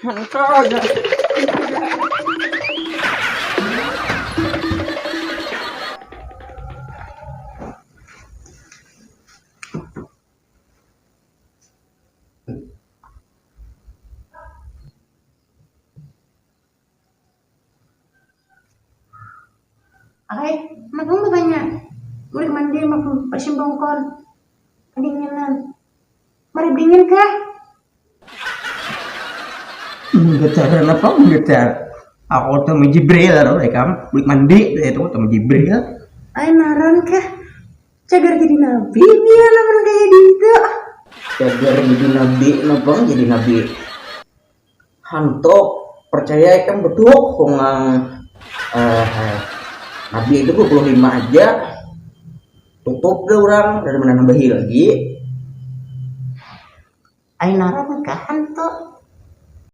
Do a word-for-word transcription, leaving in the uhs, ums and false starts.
Hai, anak kamu banyak. Murid mandi mau bersimbongkon. Kedinginan. Mari dingin kah? Menggetar apa menggetar? Aku temu Jibril loh, kamu murid mandi itu temu Jibril. Ai naran kah? Cagar jadi nabi dia lamun kayak gitu. Cagar jadi nabi, napa jadi nabi? Hanto percaya kan betul kong eh, nabi itu dua puluh lima aja tutup deh orang dari mana nambahi lagi. Ai naran kah Hanto?